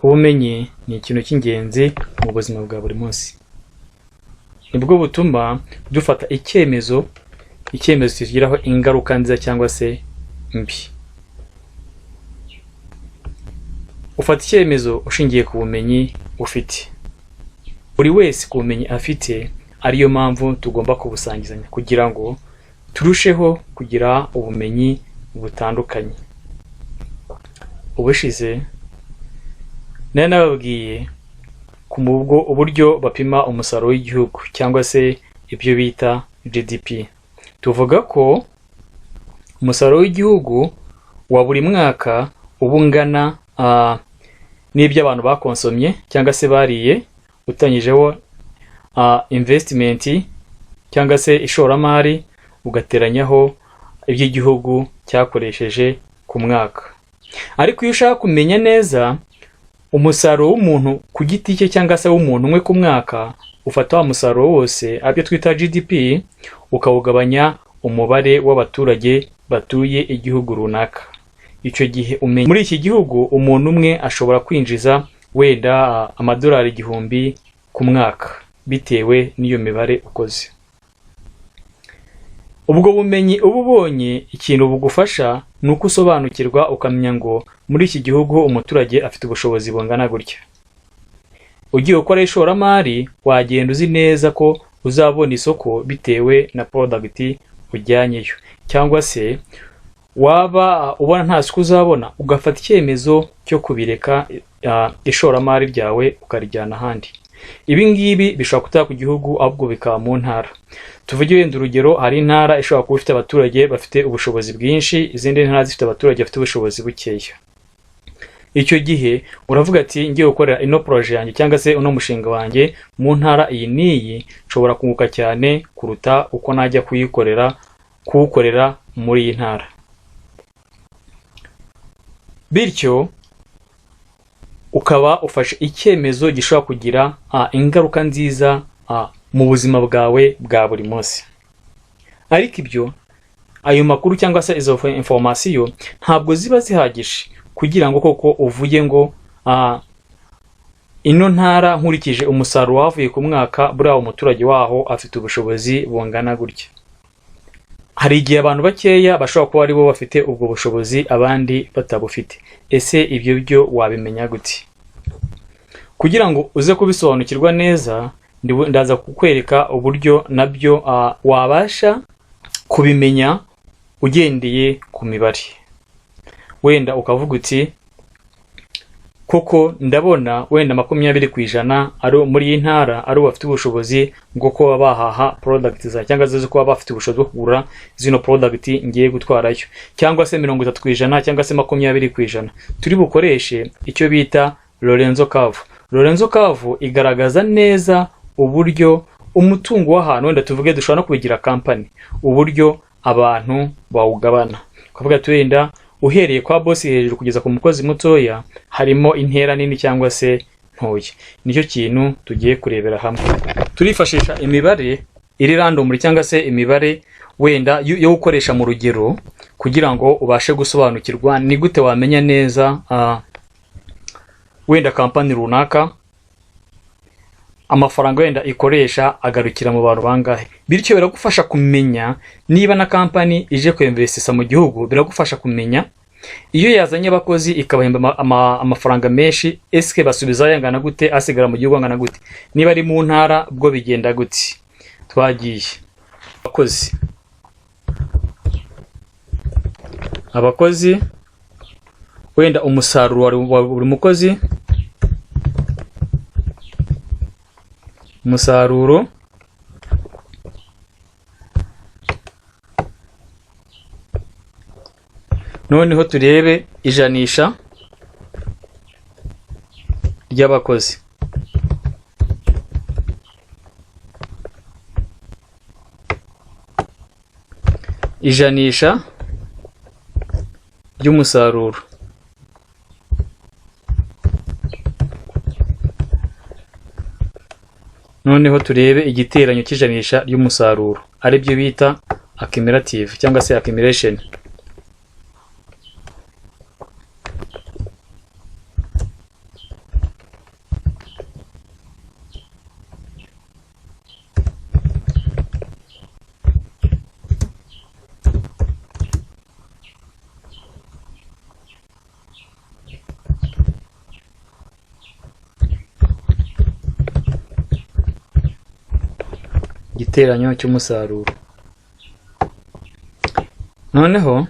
Ubumenyi ni ikintu cy'ingenzi mu buzima bwa buri munsi. Nibwo butuma dufata icyemezo, icyemezo kitugiraho ingaruka nziza cyangwa se mbi. Ufata icyemezo ushingiye ku bumenyi ufite. Buri wese ku bumenyi afite, ariyo mpamvu tugomba kubusangizanya kugira ngo turusheho kugira ubumenyi butandukanye. Ubushize nari nababwiye ku uburyo bapima umusaruro w'igihugu cyangwa se ibyo bita GDP. Tuvuga ko umusaruro w'igihugu wa buri mwaka uba ungana n'ibyo abantu bakonsomye cyangwa se bariye, utanyijeho investment cyangwa se ishoramari, ugateranyaho iby'igihugu cyakoresheje ku mwaka. Ariko iyo ushaka kumenya neza umusaruro w'umuntu ku giti cye cyangwa se w'umuntu umwe ku mwaka, ufata wa musaruro wose, aribyo twita GDP, ukawugabanya umubare w'abaturage batuye igihugu runaka. Icyo gihe umenya muri iki gihugu umuntu umwe ashobora kwinjiza wenda amadolari 1000 ku mwaka, bitewe n'iyo mibare ukoze. Ubwo bumenyi uba ubonye, ikintu bugufasha ni uko usobanukirwa ukamenya ngo muri iki gihugu umuturage afite ubushobozi bungana gutya. Ugiye gukora ishoramari, wagenda uzi neza ko uzabona isoko bitewe na product ujyanyeyo, cyangwa se waba ubona nta soko uzabona, ugafata icyemezo cyo kubireka, ishoramari ryawe ukarijyana ahandi. Ibi ngibi bishobora kutaba ku gihugu, ahubwo bikaba mu ntara. Tuvuge wenda urugero, hari intara ishobora kuba ifite abaturage bafite ubushobozi bwinshi, izindi ntara zifite abaturage bafite ubushobozi bukeya. Icyo gihe uravuga ati: "Ngiye gukorera ino projet yanjye cyangwa se uno mushinga wanjye mu ntara iyi n'iyi, nshobora kunguka cyane kuruta uko najya kuwukorera muri iyi ntara." Bityo ukaba ufashe icyemezo gishobora kugira ingaruka nziza mu buzima bwawe bwa buri munsi. Ariko ibyo, ayo makuru cyangwa se izo information ntabwo ziba zihagije kugira ngo koko uvuge ngo ino ntara, nkurikije umusaruro wavuye ku mwaka, buriya umuturage waho afite ubushobozi bungana gutya. Hari igihe abantu bakeya bashobora kuba aribo bafite ubwo bushobozi, abandi batabufite. Ese ibyo byo wabimenya gute? Kugira ngo uze kubisobanukirwa neza, ndaza kukwereka uburyo nabyo wabasha kubimenya ugendeye ku mibare. Wenda ukavuga uti: "Koko ndabona wenda 20% ari muri iyi ntara ari bafite ubushobozi bwo kuba bahaha product za, cyangwa se kuba bafite ubushobozi bwo kugura zino product ngiye gutwarayo, cyangwa se 30%, cyangwa se 20%." Turi bukoreshe icyo bita Lorenz Curve. Lorenz Curve igaragaza neza uburyo umutungo w'ahantu, wenda tuvuge dushobora no kubigira company, uburyo abantu bawugabana. Kuvuga ati wenda uhereye kwa boss hejuru kugeza ku mukozi mutoya, harimo intera nini cyangwa se ntoya. Nicyo kintu tugiye kurebera hamwe. Turifashisha imibare iri random, cyangwa se imibare wenda yo gukoresha mu rugero, kugira ngo ubashe gusobanukirwa ni gute wamenya neza wenda company runaka amafaranga wenda ikoresha agarukira mu bantu bangahe. Bityo biragufasha kumenya niba na company ije kwinvestisa mu gihugu. Biragufasha kumenya iyo yazanye abakozi ikabahemba amafaranga menshi, eske basubizayo angana gute, asigara mu gihugu angana gute? Niba ari mu ntara bwo bigenda gute? Twagiye. Abakozi, wenda umusaruro wa buri mukozi, umusaruro noneho turebe ijanisha ry'abakozi. Ijanisha ry'umusaruro. Noneho turebe igiteranyo cy'ijanisha ry'umusaruro, aribyo bita accumulative cyangwa se accumulation. Igiteranyo cy'umusaruro. Noneho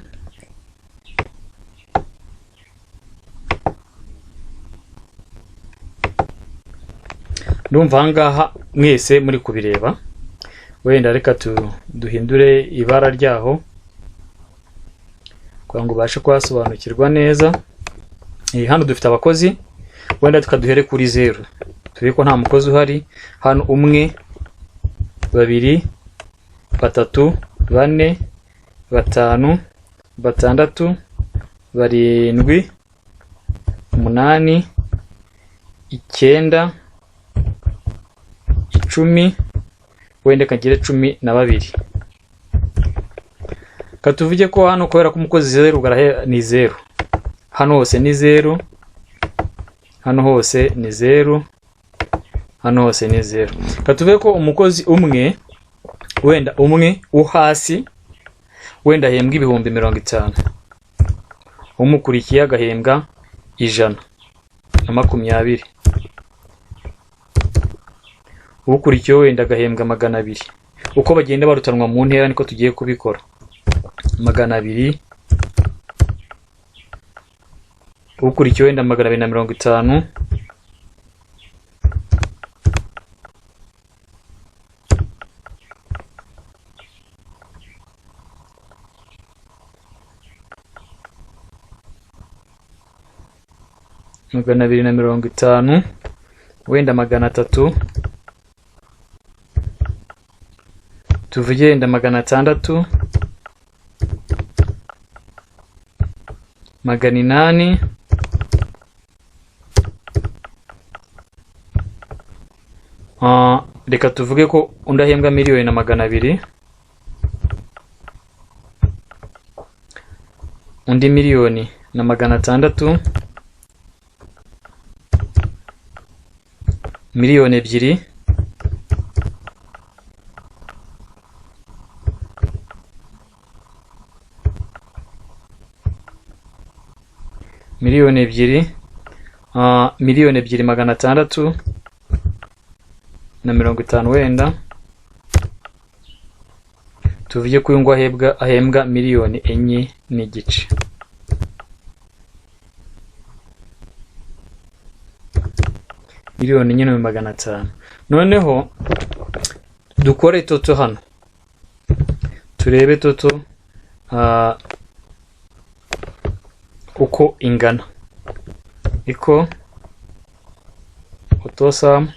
ndumva aha ngaha mwese muri kubireba, wenda reka duhindure ibara ryaho kugira ngo ubashe kuhasobanukirwa neza. Hano dufite abakozi, wenda tukaduhere kuri 0, turi ko nta mukozi uhari. Hano 1, 2, 3, 4, 5, 6, 7, 8, 9, 10, wenda kagire 12. Katuvuge ko hano kubera ko umukozi 0 ni 0, hano hose ni 0, hano hose ni 0, hano hose ni 0. Katuvuge ko umukozi umwe, wenda umwe wo hasi, wenda ahembwa 50,000, umukurikiye agahembwa 120, ukurikiye wenda agahembwa 200. Uko bagenda barutanwa mu ntera niko tugiye kubikora. 200, ukurikiye wenda 250, 250, wenda 300, tuvuge wenda 600, 800, reka tuvuge ko undi ahembwa 1,200,000, undi 1,600,000, 2,000,000, 2,000,000, 2,650,000, wenda tuvuge ko uyu ngo ahembwa 4.5 miliyoni. 4,5 miliyoni. Noneho dukore toto hano, turebe toto uko ingana. Iko AutoSum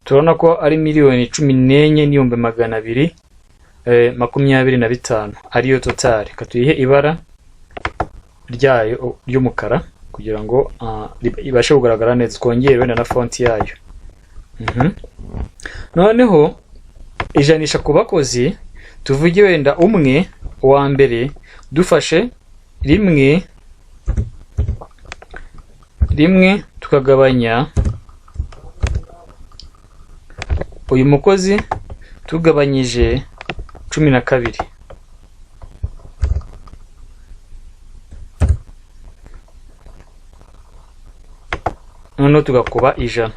turabona ko ari 14,225,000 ariyo total. Reka tuyihe ibara ryayo ry'umukara kugira ngo ibashe kugaragara neza, twongere wenda na font yayo. Noneho ijanisha ku bakozi, tuvuge wenda umwe wa mbere dufashe 1 1 tukagabanya uyu mukozi tugabanyije 12. Noneho tugakuba 100.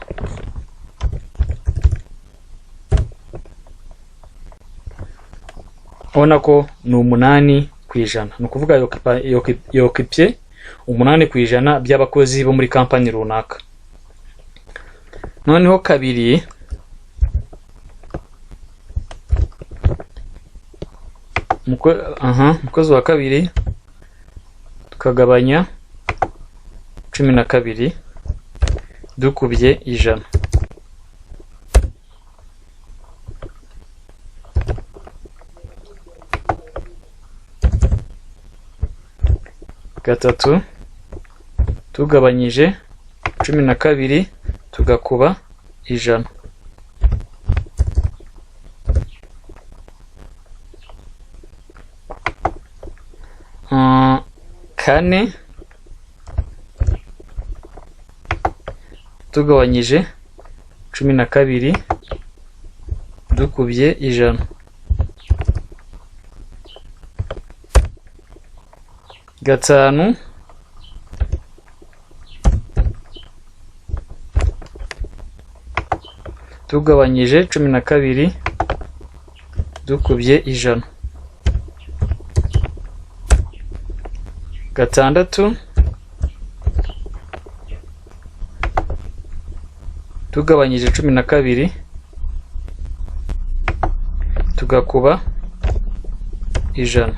Ubona ko ni 8%, ni ukuvuga yokipye 8% by'abakozi bo muri kampani runaka. Noneho 2 umukozi wa 2 tukagabanya 12 dukubye 100. 3 tugabanyije 12 tugakuba 100. 4 tugabanyije 12 dukubye 100. 5 tugabanyije 12 dukubye 100. 6 tugabanyije 12 tugakuba 100.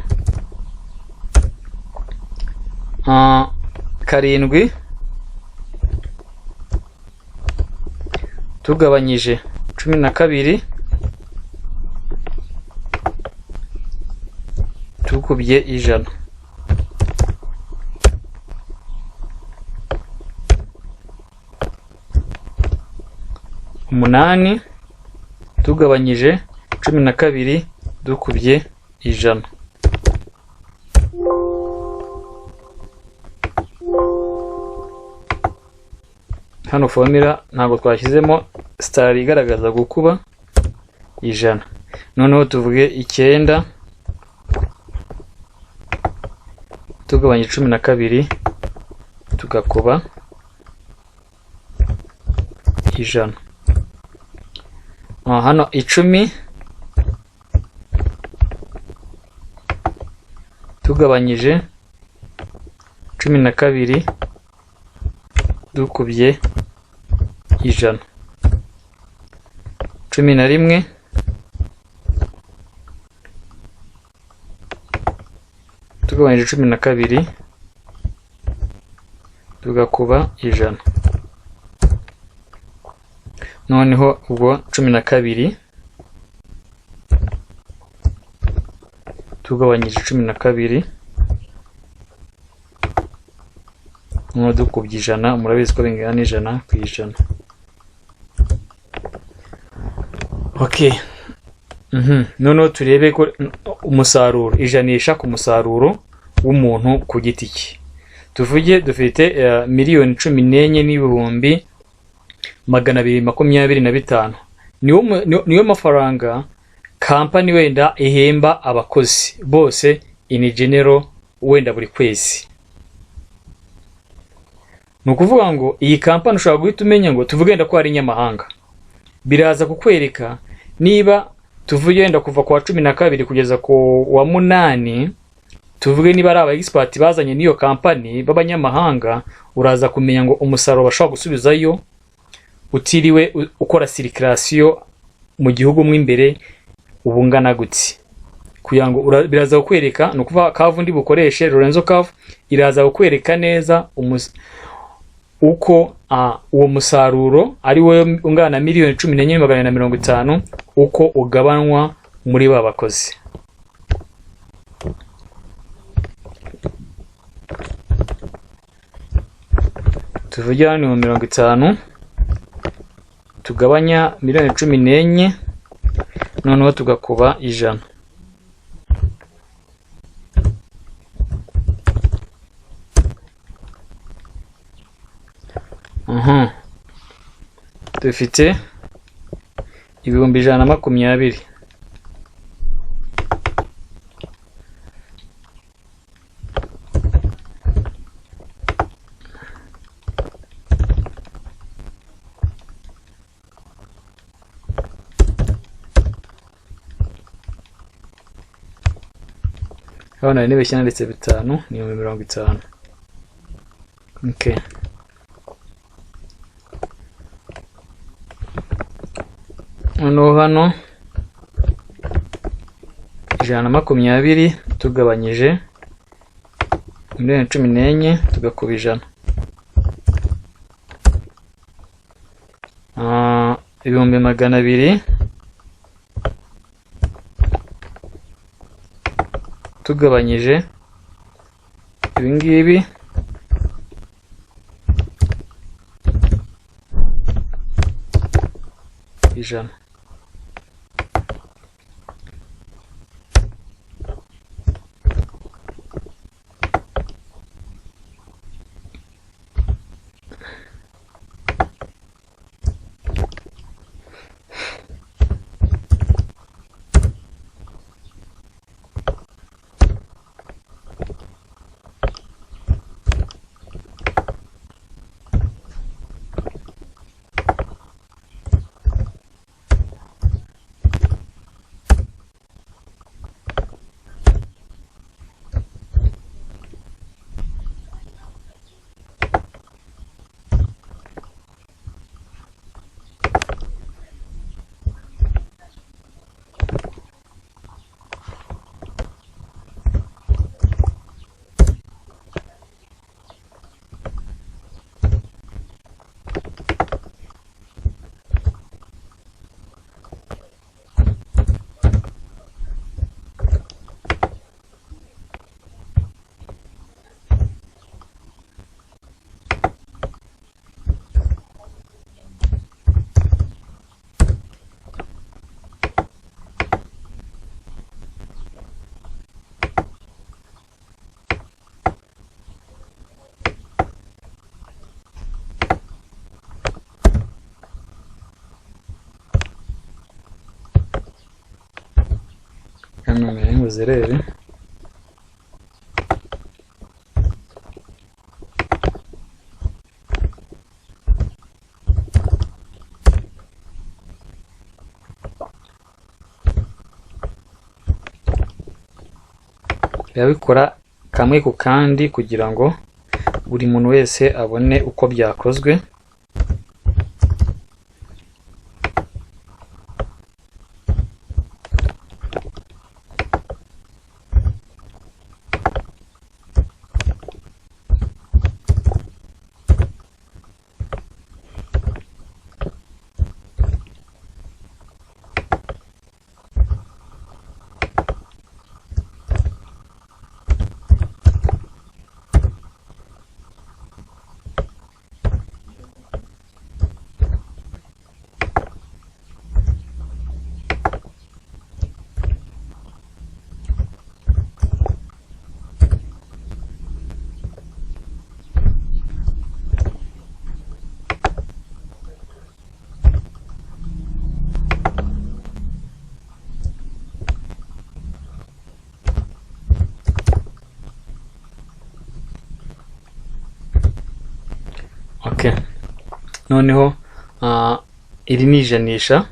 7 tugabanyije 12 tukubye 100. 8 tugabanyije 12 dukubye 100. Hano formula ntabwo twashyizemo star igaragaza gukuba 100. Noneho tuvuge 9 tugabanyije 12 tugakuba 100. Hano 10 tugabanyije 12 dukubye 100. 11 tugabanyije 12 tugakuba 100. Noneho ubwo 12 tugabanyije 12 noneho dukubye 100, murabizi ko bingana n'ijana ku 100. Okay. Noneho turebe ko umusaruro, ijanisha ku musaruro w'umuntu ku giti cye. Tuvuge dufite 14,225,000. Niyo mafaranga kampani wenda ihemba abakozi bose in general wenda buri kwezi. Ni ukuvuga ngo iyi kampani ushobora guhita umenya ngo tuvuge wenda ko ari inyamahanga, biraza kukwereka niba tuvuge wenda kuva kwa 12 kugeza ku wa 8, tuvuge niba ari aba expert bazanye n'iyo kampani b'abanyamahanga, uraza kumenya ngo umusaruro bashobora gusubizayo utiriwe ukora circulation mu gihugu mo imbere ubungana gutse. Kugira ngo biraza kukwereka, ni ukuvuga kavu ndi bukoreshe Lorenzo curve iraza kukwereka neza uko uwo musaruro ari we ungana 14,450,000 uko ugabanwa muri ba bakozi. Tuvuge hano 50 tugabanya 14,000,000 noneho tugakuba 100. Dufite 120,000. Hano hari n'ibishya ndetse 5 ni 50,000. Okay. Noneho hano 120 tugabanyije 14,000,000 tugakuba 100. 200,000 tugabanyije ibi ngibi 100. Hano nkoze error. Birabikora kamwe ku kandi kugira ngo buri muntu wese abone uko byakozwe. Okay. Noneho iri ni ijanisha,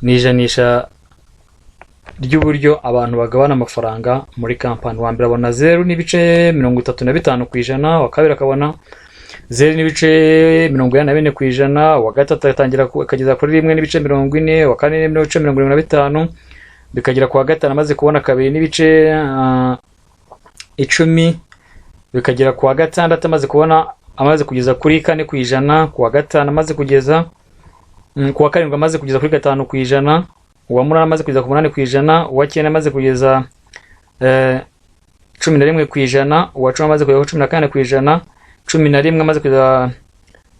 ni ijanisha ry'uburyo abantu bagabana amafaranga muri kampani. Uwa mbere abona 0.35%, uwa kabiri akabona 0.84%, uwa gatatu agatangira akageza kuri 1.40, uwa kane 1.75, bikagera ku wa gatanu amaze kubona 2.10, bikagera ku wa gatandatu amaze kubona, amaze kugeza kuri 4%, ku wa gatanu amaze kugeza, ku wa karindwi amaze kugeza kuri 5%, uwa munani amaze kugeza ku 8%, uwa cyenda amaze kugeza 11%, uwa cumi amaze kugeza kuri 14%, 11 amaze kugeza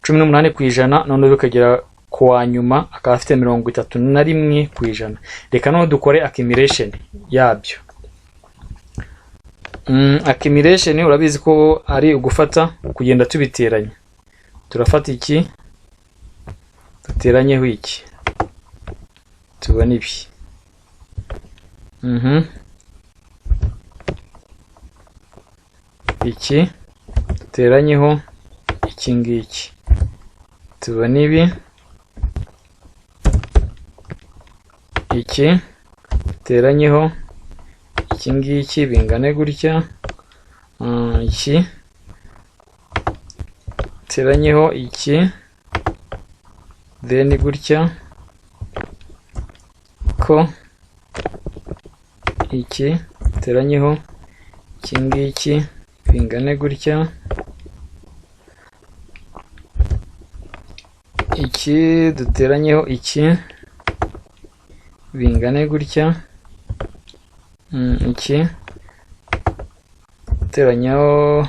18%, noneho bikagera ku wa nyuma akaba afite 31%. Reka noneho dukore accumulation yabyo. Accumulation urabizi ko ari ugufata kugenda tubiteranya. Turafata iki duteranyeho iki tubona ibi. Iki duteranyeho iki ngiki tubona ibi. Iki duteranyeho iki ngiki bingane gutya. Iki duteranyeho iki then gutya, ko iki duteranyeho iki ngiki bingane gutya, iki duteranyeho iki bingane gutya, iki duteranyeho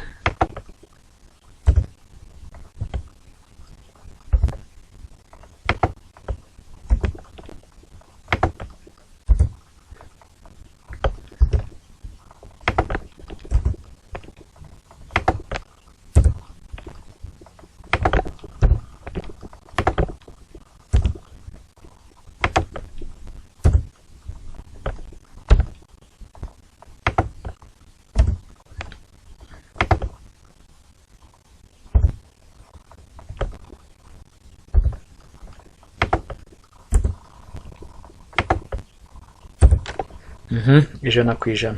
100%.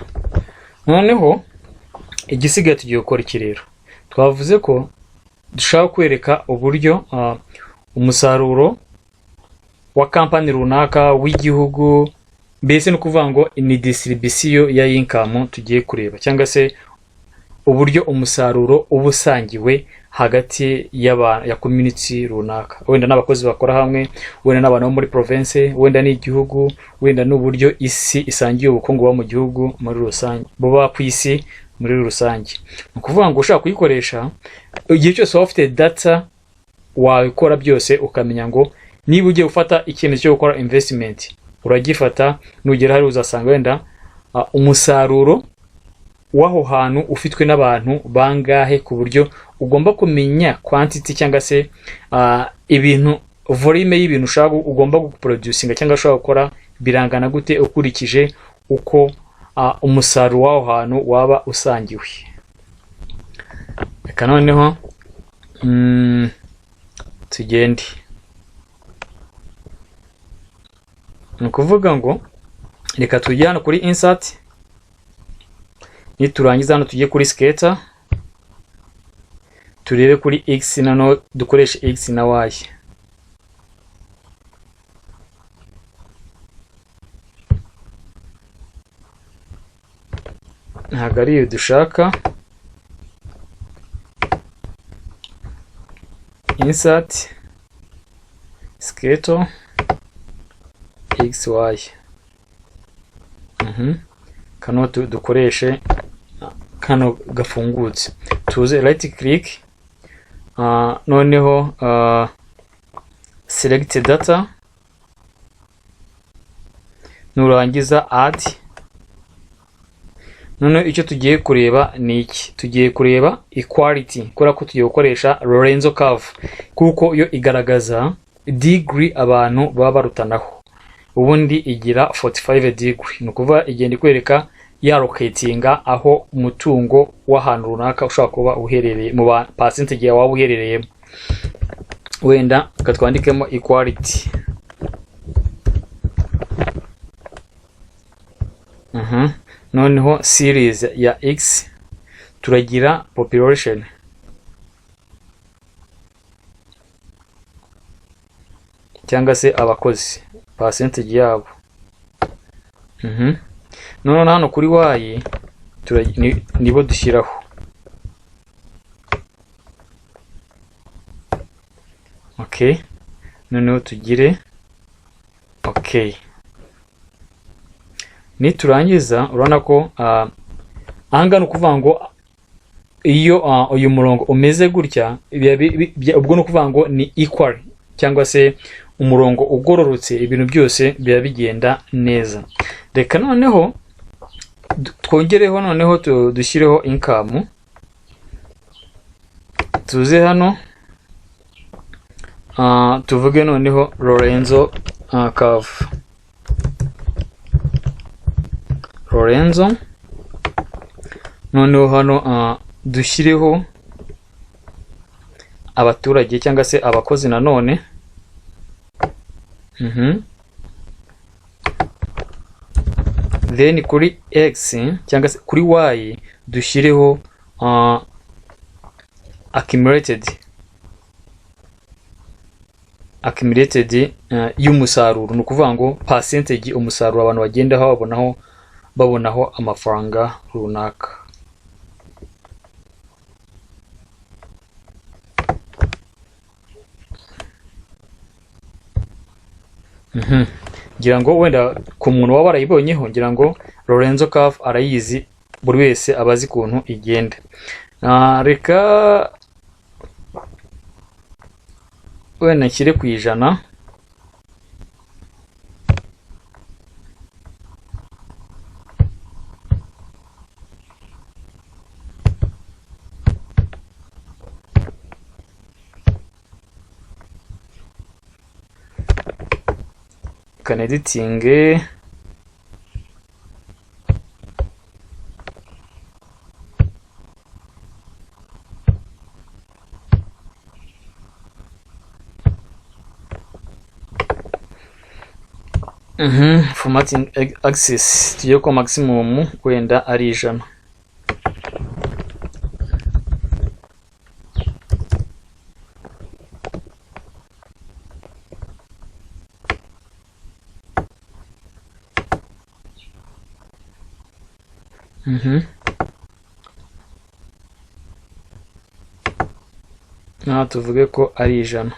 Noneho igisigaye tugiye gukora iki rero? Twavuze ko dushaka kwereka uburyo umusaruro wa kampani runaka w'igihugu, mbese ni ukuvuga ngo ni distribution ya income tugiye kureba, cyangwa se uburyo umusaruro uba usangiwe hagati ya community runaka, wenda n'abakozi bakora hamwe, wenda n'abantu bo muri province, wenda n'igihugu, wenda n'uburyo isi isangiye ubukungu buba mu gihugu muri rusange, buba ku isi muri rusange. Ni ukuvuga ngo ushaka kuyikoresha igihe cyose waba ufite data, wabikora byose ukamenya ngo niba ugiye gufata icyemezo cyo gukora investment uragifata, nugera hari uzasanga wenda umusaruro w'aho hantu ufitwe n'abantu bangahe, ku buryo ugomba kumenya quantity cyangwa se ibintu, volume y'ibintu ushaka ugomba guproducinga cyangwa ushobora gukora Birangana gute ukurikije uko umusaruro w'aho hantu waba usangiwe? Reka noneho tugende. Ni ukuvuga ngo reka tujye hano kuri insert, niturangiza hano tujye kuri scatter, turebe kuri x, noneho dukoreshe x na y. Ntabwo ari iyo dushaka. Insert, scatter, xy. Kano dukoreshe kano gafungutse, tuze right click, noneho select data, nurangiza add. Noneho icyo tugiye kureba ni iki? Tugiye kureba equality, kubera ko tugiye gukoresha Lorenzo curve, kuko yo igaragaza degree abantu baba barutanaho. Ubundi igira 45 degree, ni ukuvuga igenda ikwereka yalocatinga aho umutungo w'ahantu runaka ushobora kuba uherereye mu ba percentage waba uherereyemo. Wenda reka twandikemo equality. Noneho series ya x turagira population, cyangwa se abakozi, percentage yabo. Noneho hano kuri y nibo dushyiraho. Okay, noneho tugire okay. Niturangiza urabona ko ahangaha ni ukuvuga ngo iyo uyu murongo umeze gutya, ubwo ni ukuvuga ngo ni equal, cyangwa se umurongo ugororotse, ibintu byose biba bigenda neza. Reka noneho twongereho, noneho dushyireho income. Tuze hano, tuvuge noneho Lorenzo curve, Lorenzo. Noneho hano dushyireho abaturage cyangwa se abakozi nanone. Then kuri x cyangwa se kuri y dushyireho accumulated y'umusaruro, ni ukuvuga ngo percentage umusaruro abantu bagenda babonaho amafaranga runaka. Ngira ngo wenda ku muntu waba warayibonyeho, ngira ngo Lorenzo curve arayizi, buri wese aba azi ukuntu igenda. Reka wenda nshyire ku 100. Kaneditinge. Formatting axis tugiye ko maximum wenda ari 100. Naho tuvuge ko ari 100.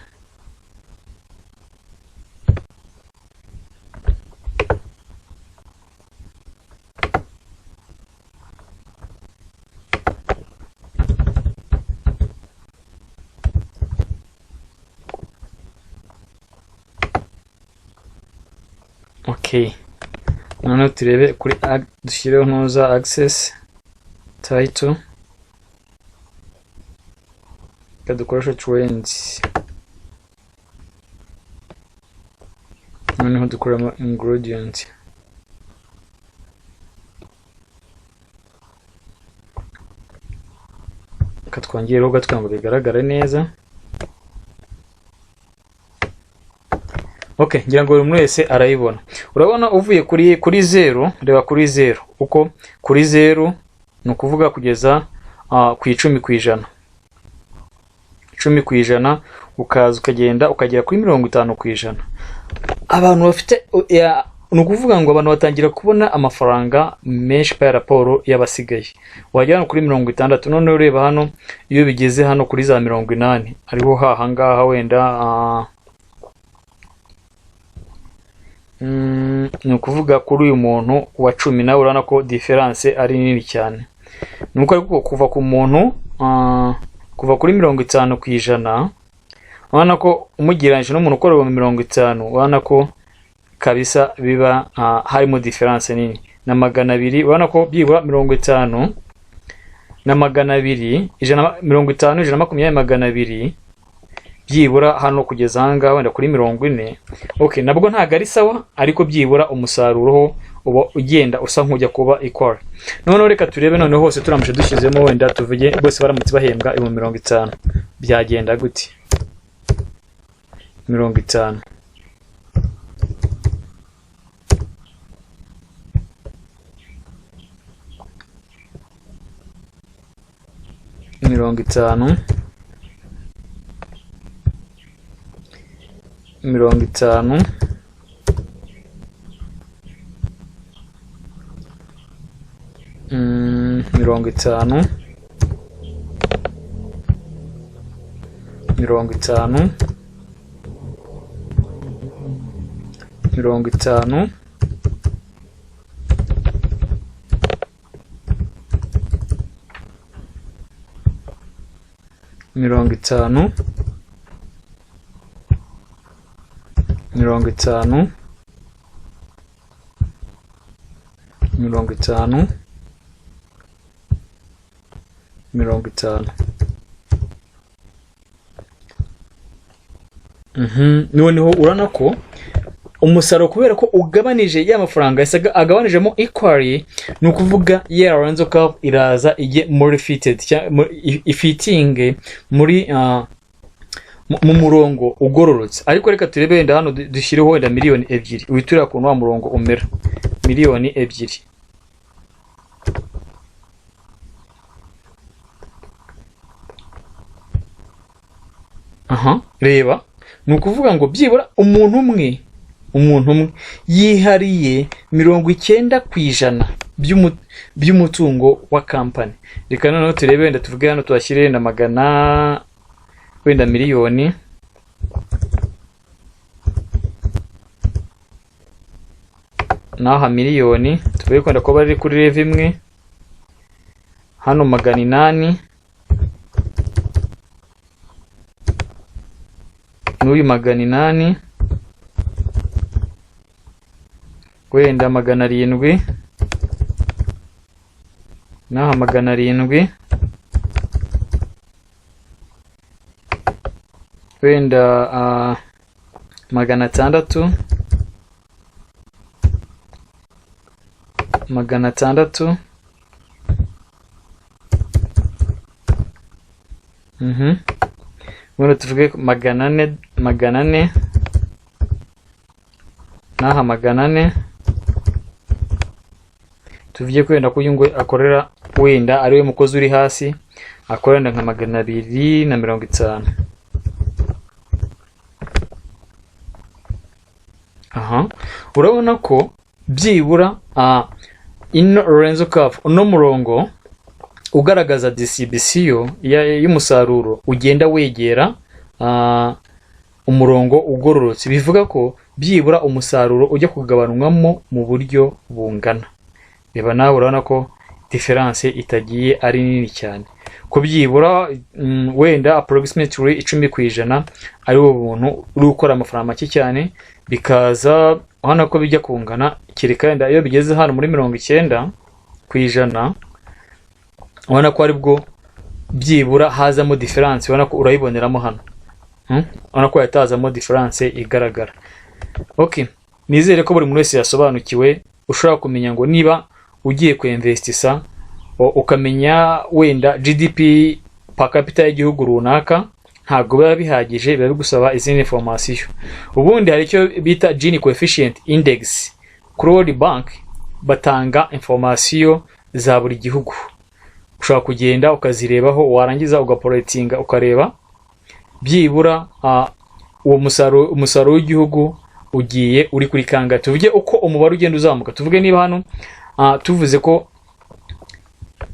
Okay. Noneho turebe kuri dushyireho ntuza access title, reka dukoreshe trend. Noneho dukuramo ingredient. Reka twongereho gato kugira ngo bigaragare neza. Okay, ngira ngo buri muntu wese arayibona. Urabona uvuye kuri 0, reba kuri 0, uko kuri 0 ni ukuvuga kugeza ku 10%. 10% ukaza ukagenda ukagera kuri 50%. Abantu bafite ni ukuvuga ngo abantu batangira kubona amafaranga menshi pa raporo y'abasigaye. Wagera kuri 60, noneho ureba hano iyo bigeze hano kuri za 80, ariho hahangaha wenda ni ukuvuga kuri uyu muntu wa 10 nawe urabona ko difference ari nini cyane. Nuko ariko kuva ku muntu kuva kuri 50%, urabona ko umugereranyije n'umuntu ukora 50, urabona ko kabisa biba harimo difference nini. Na 200, urabona ko byibura 50 na 200, 150, 120, 200, byibura hano kugeza aha ngaha wenda kuri 40. Okay, nabwo ntago ari sawa, ariko byibura umusaruro ho uba ugenda usa nk'ujya kuba equal. Noneho reka turebe noneho hose turamutse dushyizemo wenda tuvuge bose baramutse bahembwa 50,000, byagenda gute? 50. 50, 50, 50, 50, 50, 50, 50, 50, 50. Noneho urabona ko umusaruro kubera ko ugabanije ya mafaranga agabanijemo equally, ni ukuvuga ya Lorenzo curve iraza ijye muri fitted ifitinge muri mu murongo ugororotse. Ariko reka turebe wenda hano dushyireho wenda 2,000,000, witurira ukuntu wa murongo umera. 2,000,000. Aha, reba, ni ukuvuga ngo byibura umuntu umwe yihariye 90% by'umutungo wa company. Reka noneho turebe wenda tuvuge hano tuhashyire wenda magana wenda miliyoni, naha miliyoni, tuvuge kwenda ko bari kuri level imwe, hano 800, n'uyu 800, wenda 700, naha 700, wenda 600, 600. Wenda tuvuge 400, 400, naha 400. Tuvuge ko wenda ko uyu nguyu akorera wenda ari we mukozi uri hasi, akorera nka 250. Aha, urabona ko byibura ino Lorenzo curve, uno murongo ugaragaza distribution y'umusaruro ugenda wegera umurongo ugororotse, bivuga ko byibura umusaruro ujya kugabanywamo mu buryo bungana. Reba nawe urabona ko difference itagiye ari nini cyane, ko byibura wenda approximately 10% ari wo buntu uri gukora amafaranga make cyane, bikaza hano ko bijya kungana, kereka wenda iyo bigeze hano muri 90%, ubona ko aribwo byibura hazamo difference, ubona ko urayiboneramo hano. Ubona ko yatazamo difference igaragara. Okay, Nizere ko buri muntu wese yasobanukiwe. Ushobora kumenya ngo niba ugiye kuinvestisa, ukamenya wenda GDP per capita y'igihugu runaka, ntabwo biba bihagije, biba bigusaba izindi information. Ubundi hari icyo bita Gini coefficient index. Kuri World Bank batanga information za buri gihugu, ushobora kugenda ukazirebaho, warangiza ugaplottinga, ukareba byibura uwo umusaruro w'igihugu ugiye uri kuri kangahe. Tuvuge uko umubare ugenda uzamuka. Tuvuge niba hano tuvuze ko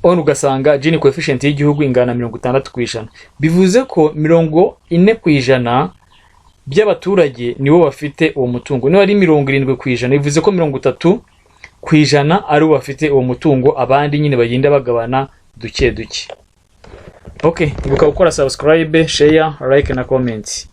on ugasanga Gini coefficient y'igihugu ingana na 60%, bivuze ko 40% by'abaturage nibo bafite uwo mutungo. Niba ari 70%, bivuze ko 30% ari bo bafite uwo mutungo, abandi nyine bagenda bagabana duke duke. Okay, ibuka gukora subscribe, share, like na comment.